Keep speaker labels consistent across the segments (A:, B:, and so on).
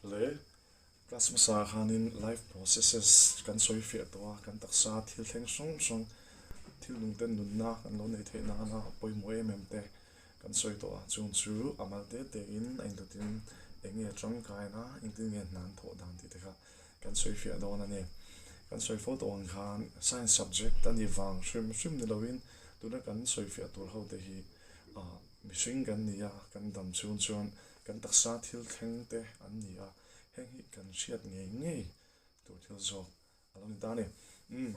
A: Le class hmasa khanin life processes kan sawi fiah tawh a, kan taksa thil thleng hrang hrang thil nung te nunna kan lo neih theih nana pawimawh em em te kan sawi tawh a, chung chu a mal te te in a indawtin eng nge tangkaina engtin nge hna an thawh dan tih te kha kan sawi fiah dawn a ni. Kan sawi fo tawh ang khan science subject a nih vang hrim hrim ni loin tuna kan sawi fiah tur ho te hi ah mihring kan ni a, kan dam chhung chuan kan taksa thil thleng te an ni a, heng hi kan hriat ngei ngei tur thil zawk a lo ni ta a ni. Umm,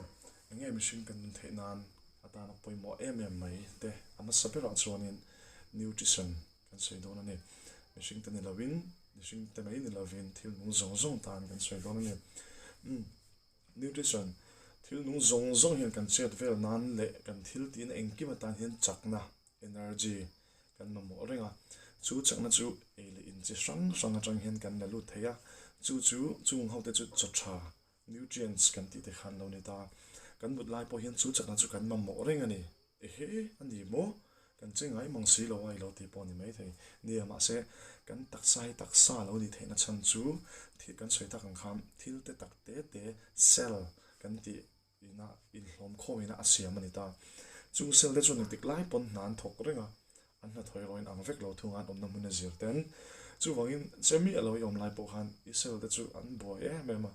A: eng nge mihring kan nun theih nan atana pawimawh em em mai te a hmasa berah chuanin nutrition kan sawi dawn a ni. Mihring te ni lovin, mihring te mai ni lovin thil nung zawng zawng tan kan sawi dawn a ni. Umm, nutrition, thil nung zawng zawng hian kan chet vel nan leh kan thil tihna engkim atan hian chakna, energy, kan mamawh reng a. Chu chakna chu ei leh in chi hrang hrang atang hian kan la lut thei a, chu chu chung hote chu chaw tha, nutrients, kan tih te khan lo ni ta. Kan mut lai pawh hian chu chakna chu kan mamawh reng a ni. Ehe, a ni maw? Kan che ngai mang si lo a i lo tih pawh a ni maithei. Nia, mahse, kan taksa hi taksa lo nih theihna chhan chu thil kan sawi tak ang khan thil te tak te te, cell, kan tih ina inhlawm khawm ina a siam a ni ta. Chung cell te chuan engtik lai pawn hna an thawk reng a, an hnathawih erawh in ang vek lo thung a, an awmna hmun a zir ten. Chuvangin, che miah lo i awm lai pawh khan i cell te chu an buai em em a.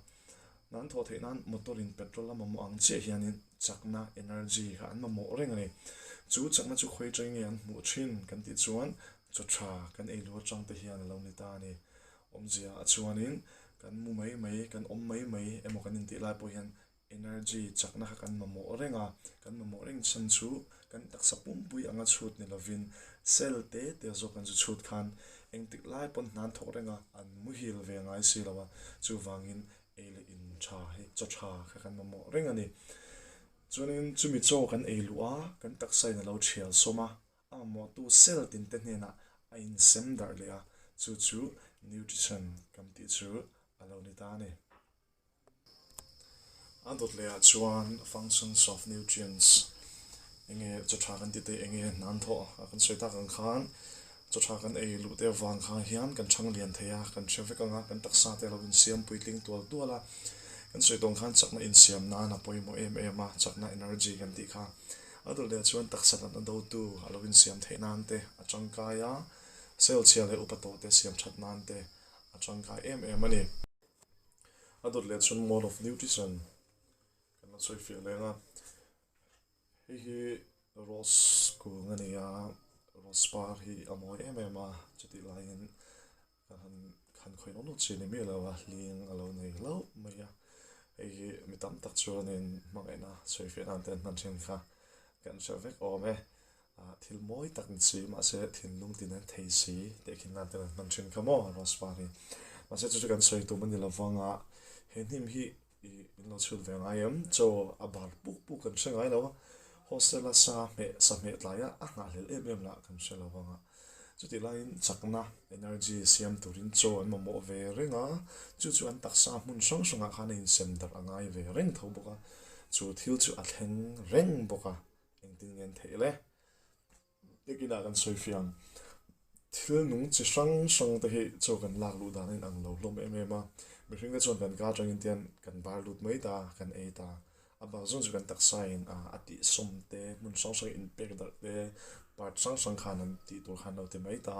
A: Hna an thawh theih nan motor in petrol a mamawh ang chiah hianin chakna, energy, kha an mamawh reng a ni. Chu chakna chu khawi atangin nge an hmuh thin kan tih chuan chaw tha kan ei lu atang te hian a lo ni ta a ni. Awmzia a chuanin kan mu mai mai, kan awm mai mai emaw kan intih lai pawh hian energy, chakna kha kan mamawh reng a, kan mamawh reng chhan chu kan taksa pumpui anga chhut ni lovin cell te te zawk an zu chhut khan engtik lai pawn hna an thawk reng a, an muhil ve ngai si lo a, chuvangin ei leh in tha hi chaw tha kha kan mamawh reng a ni. Chuanin chumi chaw kan ei luh a, kan taksa in a lo thial sawm a, a mamawhtu cell tin te hnenah a insem darh leh a, chu chu nutrition kan tih chu a lo ni ta a ni. A dawt leh ah chuan functions of nutrients enge chaw tha kan tih te enge hnan thawh a kan sawi tak ang khan chaw tha kan ei luh te avang khan hian kan thang lian thei a, kan hre vek ang a, kan taksa te a lo insiam puitling tual tual a, kan sawi tawng khan chakna insiam nan a pawimawh em em a, chakna energy kan tih kha a dawt leh ah chuan taksa natna dotu a lo insiam theih nan te a tangkai a, cell chhia leh upa tawh te siam that nan te a tangkai em em a ni. A dawt leh chuan mode of nutrition kan la sawi fiah leng a, hei hi rose kung a ni a, rose par hi a mawi em em a, chutih laiin kan han han khawih nawk nawk chi a ni miah lo a, hling a lo nei hlauh mai a, hei hi mi tam tak chuanin hmangaihna sawi fiah nan te an hman thin kha kan hre vek awm e. Thil mawi tak ni si, mahse thinlung tin an thei si tih khin nan ten an hman thin kha maw Rose par hi. Mahse chu chu kan sawi tum a ni lovang a, he hnim hi i in lo chhut ve ngai em? Chaw a bar puk puk kan hre ngai lo a, hostel a sa hmeh sa hmeh tlai a, a nghahhlelh em em lah kan hre lovang a. Chutih laiin chakna, energy, siam turin chaw an mamawh ve reng a, chu chu an taksa hmun hrang hrangah khan a insem darh a ngai ve reng tho bawk a, chu thil chu a thleng reng bawk a. Engtin nge an theih le? Biakinah kan sawi fiang. Thil nung chi hrang hrang te hi chaw kan lak luh dan a inang lo hlawm em em a. Mihring te chuan kan ka atangin tian kan bar lut mai ta, kan ei ta. A bak zawng chu kan taksa in a tihsawm te, hmun hrang hrang inpek darh te, part hrang hrang khan an tih tur khan lo ti mai ta.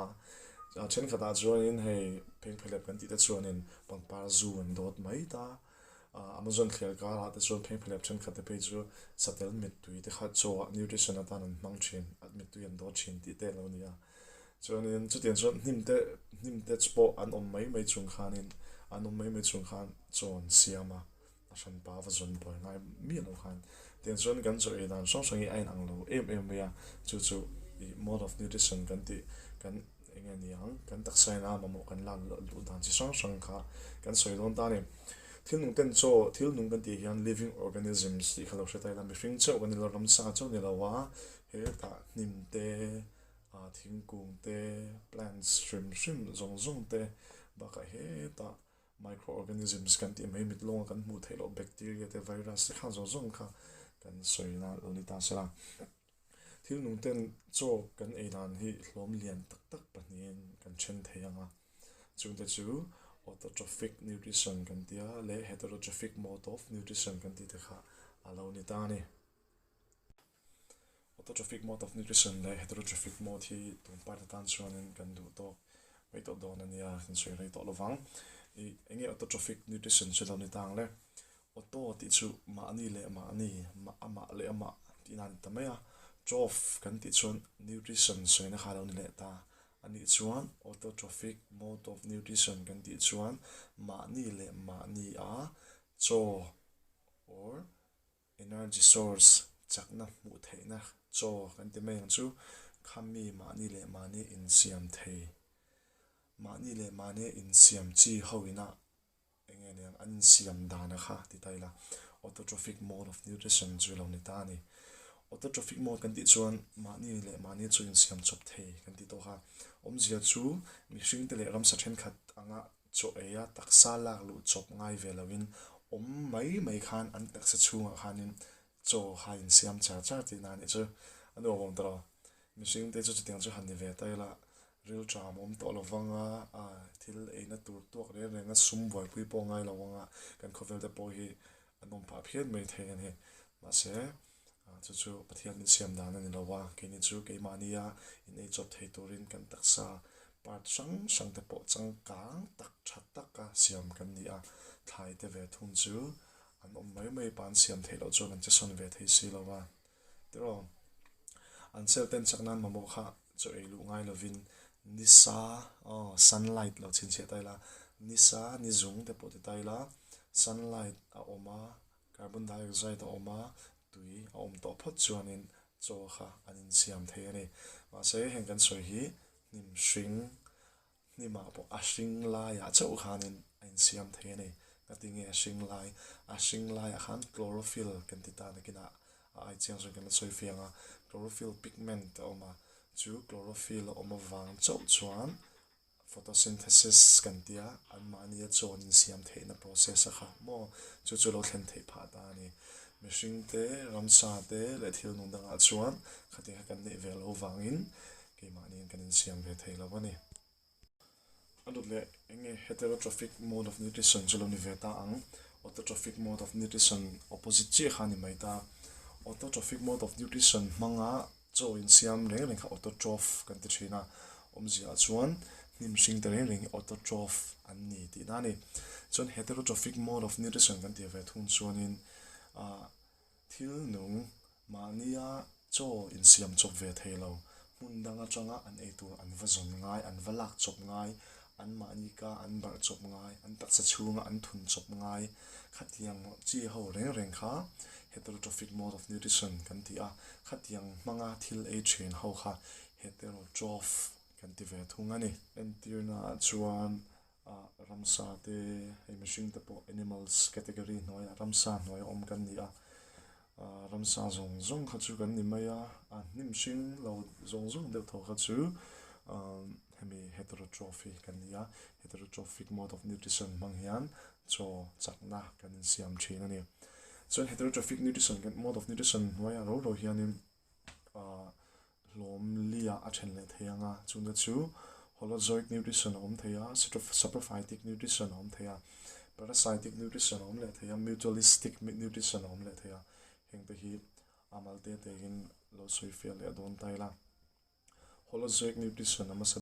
A: A thenkhatah chuanin hei phengphehlep kan tih te chuanin pangpar zu an dawt mai ta. Amazon thliar karah te chuan phengphelep thenkhat te phei chu satel mittui te kha chaw ah nutrition atan an hmang thin, mittui an dawt thin tih te a lo ni a. Chuanin chutiang chuan hnim te hnim te pawh an awm mai mai chung khanin an awm mai mai chung khan chaw an siam a, a hranpa va zawn buai ngai miah lo khan. Tiang chuan kan chaw ei dan hrang hrang hi a inang lo em em mai a, chu chu ih mode of nutrition kan tih kan Eng nge ni ang? Kan taksa ina mamawh kan lak luh dan chi hrang hrang kha kan sawi dawn ta a ni. Thil nung ten chaw, thil nung kan tih hian living organisms tih kha lo hre ta ila, mihring chauh kan ni lo, ramsa chauh ni lo a, hetah hnim te, thingkung te, plants hrim hrim zawng zawng te bakah hetah microorganisms kan tih mai mit lawnga kan hmuh theih loh bacteria te, virus te kha zawng zawng kha kan sawi na lo ni ta se la. Thil nung ten chaw kan ei dan hi hlawm lian tak tak pahnihin kan then thei ang a, chungte chu Autotrophic nutrition kan tia leh heterotrophic mode of nutrition kan tih te kha a lo ni ta a ni. Autotrophic mode of nutrition leh heterotrophic mode hi tun part atan chuanin kan duh tawk mai tawh dawn a nia, kan sawi rei tawh lovang. Ih eng nge autotrophic nutrition chu lo ni ta ang le? Auto tih chu mahni leh mahni, amah leh amah tih nan ta mai a, troph kan tih chuan nutrition sawina kha a lo ni leh ta. Anih chuan autotrophic mode of nutrition kan tih chuan mahni leh mahni a chaw or Energy source, chakna hmuh theihna chaw kan ti mai ang chu, khami mahni leh mahni insiam thei, mahni leh mahni insiam chi ho ina eng nge niang an insiam dana kha ti ta ila, autotrophic mode of nutrition chu lo ni ta a ni. Autotrophic mode kan tih chuan mahni leh mahni chu insiam chawp thei kan tih tawh kha. Awmzia chu mihringte leh ramsa thenkhat anga Chaw eia taksa lak luh chawp ngai ve loin awm mai mai khan an taksa chhungah khanin chaw kha insiam char char tihna a nih chu. A nuam awm tawh lo. Mihring te chu chutiang chu han ni ve ta ila, rilṭam awm tawh lo vanga thil eina tur tuak reng renga sum buaipui pawh ngai lo anga kan khawvel te pawh hi a nawm phah phian mai thei a ni. Mahse, chu chu Pathian min siam dan a ni lo a, keini chu keimahnia in ei chawp thei turin kan taksa part hrang hrang te pawh changkang tak tha taka siam kan ni a, thlai te ve thung chu an awm mai mai pa an siam theih loh chuan an che sawn ve thei si lo a, tiraw? An cell ten chak nan mamawh kha chaw ei luh ngai lovin nisa aw sunlight lo chhinchhiah ta ila, nisa ni zung te pawh ti ta ila sunlight a awm a, carbon dioxide a awm a, tui a awm tawh phawt chuanin chaw kha an insiam thei a ni. Mahse heng kan sawi hi hnim hring Hnimah pawh a hring laiah chauh khanin a insiam thei a ni. Ngati nge a hring lai? A hring laiah khan chlorophyll kan ti ta nakinah a ai chiang zawng kan la sawi fiang a, chlorophyll pigment a awm a, chu chlorophyll a awm avang chauh chuan photosynthesis kan tia anmahnia chaw an insiam theihna process a kha maw chu chu lo thlen theih phah ta a ni. Mihring te, ramsa te leh thil nung dangah chuan khatiang kha kan neih ve loh vangin Keimahniin kan insiam ve thei lo a ni. A dawt leh eng nge heterotrophic mode of nutrition chu lo ni ve ta ang. Autotrophic mode of nutrition opposite chiah kha a ni mai ta. Autotrophic mode of nutrition hmanga chaw insiam reng reng kha autotroph kan ti thin a. Awmziaah chuan hnim hring te reng reng hi autotroph an ni tihna a ni. Chuan heterotrophic mode of nutrition kan tih ve thung chuanin ah Thil nung, mahnia chaw insiam chawp ve thei lo, hmun dang atanga an ei tur an va zawn ngai, an va lak chawp ngai, an mahni ka an barh chawp ngai, an taksa chhunga an thun chawp ngai, khatiang chi ho reng reng kha heterotrophic mode of nutrition kan ti a, khatiang hmanga thil ei thin ho kha heterotroph kan ti ve thung a ni. Entirna ah chuan Ah ramsa te hei mihring te pawh animals category hnuaiah ramsa hnuaia awm kan ni a, ah ramsa zawng zawng kha chu kan ni mai a, a hnim hring lo zawng zawng deuh thaw kha chu ah hemi heterotrophy kan ni a, heterotrophic mode of nutrition hmang hian chaw chakna kan insiam thin a ni. Chuan heterotrophic nutrition mode of nutrition hnuaiah ro ro hianin ah hlawm liah a then leh thei ang a, chungte chu holozoic nutrition a awm thei a, saprophytic nutrition a awm thei a, parasitic nutrition a awm leh thei a, mutualistic nutrition a awm leh thei a, hengte hi a mal te te in lo sawi fiah leh dawn ta ila. Holozoic nutrition a hmasa.